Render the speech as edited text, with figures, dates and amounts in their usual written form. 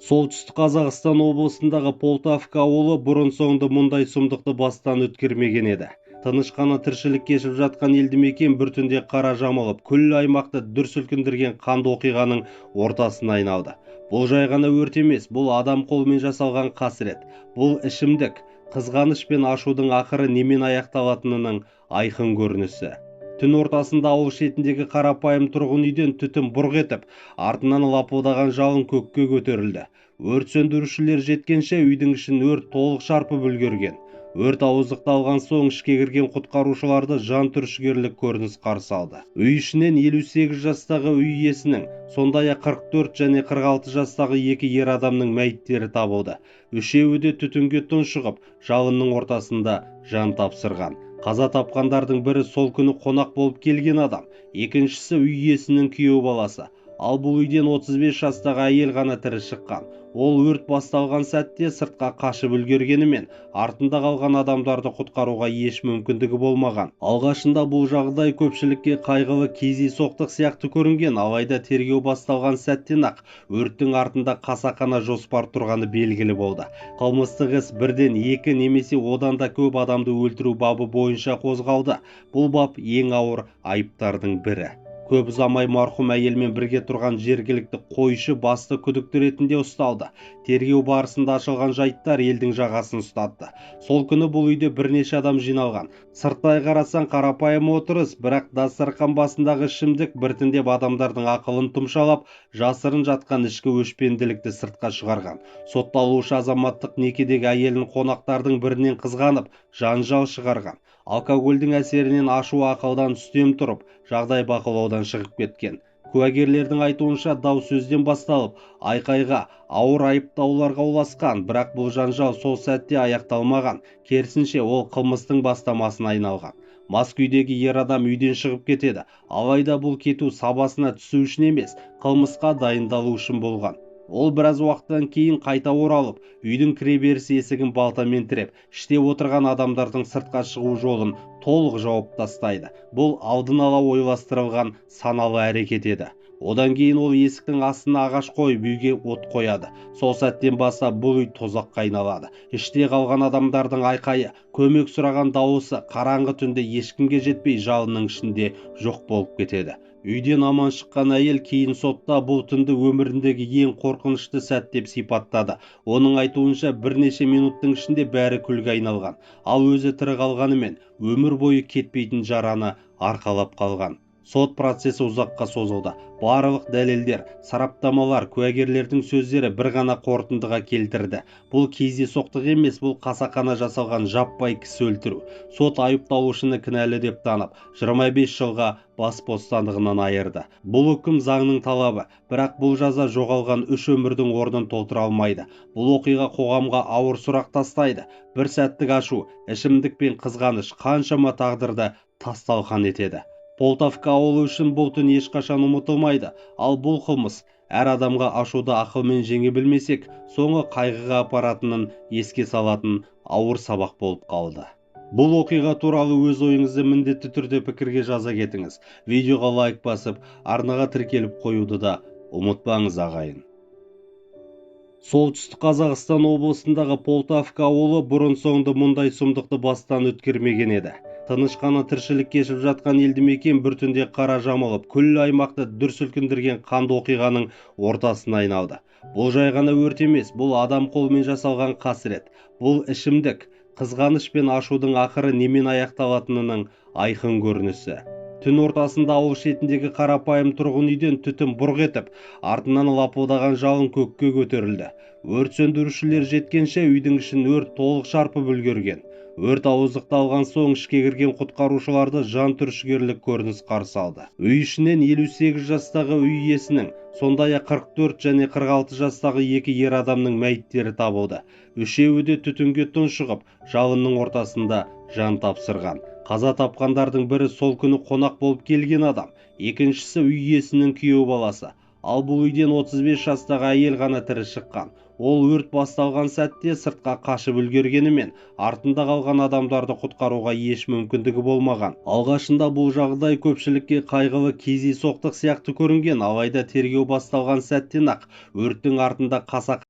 Солтүстік Қазақстан облысындағы Полтавка ауылы бұрын-соңды мұндай сұмдықты бастан өткермеген еді. Тыныш қана тіршілік кешіп жатқан елді мекен бір түнде қара жамылып, күллі аймақты дүр сілкіндірген қанды оқиғаның ортасына айналды. Бұл жай ғана өрт емес, бұл адам қолымен жасалған қасірет. Бұл ішімдік, қызғаныш пен ашудың ақыры немен аяқталатынының айқын көрінісі. Түн ортасында ауыл шетіндегі қарапайым тұрғын үйден түтін бұрқ етіп, артынан лапылдаған жалын көкке көтерілді. Өрт сөндірушілер жеткенше үйдің ішін өрт толық шарпып үлгерген. Өрт ауыздықталған соң ішке кірген құтқарушыларды жан түршігерлік көрініс қарсы алды. Үй ішінен 58 жастағы үй иесінің, сондай-ақ 44 және 46 жастағы екі ер адамның мәйіттері табылды. Үшеуі де түтінге тұншығып, жалынның ортасында жан тапсырған. Қаза тапқандардың бірі сол күні қонақ болып келген адам, екіншісі үй иесінің күйеу баласы. Ал бұл үйден 35 жастағы әйел ғана тірі шыққан. Ол өрт басталған сәтте сыртқа қашып үлгергенімен, артында қалған адамдарды құтқаруға еш мүмкіндігі болмаған. Алғашында бұл жағдай көпшілікке қайғылы кездейсоқтық сияқты көрінген, алайда тергеу басталған сәттен-ақ өрттің артында қасақана жоспар тұрғаны белгілі болды. Қылмыстық іс бірден екі немесе одан да көп адамды өлтіру бабы бойынша қозғалды. Бұл бап ең ауыр айыптардың бірі. Көп ұзамай марқұм әйелмен бірге тұрған жергілікті қойшы басты күдікті ретінде ұсталды. Тергеу барысында ашылған жайттар елдің жағасын ұстатты. Сол күні бұл үйде бірнеше адам жиналған. Сырттай қарасаң қарапайым отырыс, бірақ дастархан басындағы ішімдік біртіндеп адамдардың ақылын тұмшалап, жасырын жатқан ішкі өшпенділікті сыртқа шығарған. Сотталушы азаматтық некедегі әйелін қонақтардың бірінен қызғанып, жанжал шығарған. Алкогольдің әсерінен ашу ақылдан үстем тұрып, жағдай бақылаудан шығып кеткен. Куәгерлердің айтуынша дау сөзден басталып, айқайға, ауыр айыптауларға ұласқан, бірақ бұл жанжал сол сәтте аяқталмаған. Керісінше, ол қылмыстың бастамасына айналған. Мас күйдегі ер адам үйден шығып кетеді. Алайда бұл кету сабасына түсу үшін емес, қылмысқа дайындалу үшін болған. Ол біраз уақыттан кейін қайта оралып, үйдің кіреберіс есігін балтамен тіреп, іште отырған адамдардың сыртқа шығу жолын толық жауып тастайды. Бұл алдын ала ойластырылған саналы әрекет еді. Одан кейін ол есіктің астына ағаш қойып, үйге от қояды. Сол сәттен бастап бұл үй тозаққа айналады. Іште қалған адамдардың айқайы, көмек сұраған дауысы қараңғы түнде ешкімге жетпей жалынның ішінде жоқ болып кетеді. Үйден аман шыққан әйел кейін сотта бұл түнді өміріндегі ең қорқынышты сәт деп сипаттады. Оның айтуынша бірнеше минуттың ішінде бәрі күлге айналған. Ал өзі тірі қалғанымен өмір бойы кетпейтін жараны арқалап қалған. Сот процесі ұзаққа созылды. Барлық дәлелдер, сараптамалар, куәгерлердің сөздері бір ғана қорытындыға келтірді. Бұл кездейсоқтық емес, бұл қасақана жасалған жаппай кісі өлтіру. Сот айыпталушыны кінәлі деп танып, 25 жылға бас бостандығынан айырды. Бұл үкім заңның талабы, бірақ бұл жаза жоғалған үш өмірдің орнын толтыра алмайды. Бұл оқиға қоғамға ауыр сұрақ тастайды. Бір сәттік ашу, ішімдік пен қызғаныш қаншама тағдырды тас-талқан етеді. Полтавка ауылы үшін бұл түн ешқашан ұмытылмайды. Ал бұл қылмыс әр адамға ашуды ақылмен жеңе білмесек, соңы қайғыға апаратынын еске салатын ауыр сабақ болып қалды. Бұл оқиға туралы өз ойыңызды міндетті түрде пікірге жаза кетіңіз. Видеоға лайк басып, арнаға тіркеліп қоюды да ұмытпаңыз, ағайын. Солтүстік Қазақстан облысындағы Полтавка ауылы бұрын-соңды мұндай сұмдықты бастан өткермеген еді. Тыныш қана тіршілік кешіп жатқан елді мекен бір түнде қара жамылып, күллі аймақты дүр сілкіндірген қанды оқиғаның ортасына айналды. Бұл жай ғана өрт емес, бұл адам қолымен жасалған қасірет. Бұл ішімдік, қызғаныш пен ашудың ақыры немен аяқталатынының айқын көрінісі. Түн ортасында ауыл шетіндегі қарапайым тұрғын үйден түтін бұрқ етіп, артынан лапылдаған жалын көкке көтерілді. Өрт сөндірушілер жеткенше үйдің ішін өрт толық шарпып үлгерген. Өрт ауыздықталған соң ішке кірген құтқарушыларды жан түршігерлік көрініс қарсы алды. Үй ішінен 58 жастағы үй иесінің, сондай-ақ 44 және 46 жастағы екі ер адамның мәйіттері табылды. Үшеуі де түтінге тұншығып, жалынның ортасында жан тапсырған. Қаза тапқандардың бірі сол күні қонақ болып келген адам, екіншісі үй иесінің күйеу баласы. Ал бұл үйден 35 жастағы әйел ғана тірі шыққан. Ол өрт басталған сәтте сыртқа қашып үлгергенімен, артында қалған адамдарды құтқаруға еш мүмкіндігі болмаған. Алғашында бұл жағдай көпшілікке қайғылы кездейсоқтық сияқты көрінген, алайда тергеу басталған сәттен-ақ өрттің артында қасақана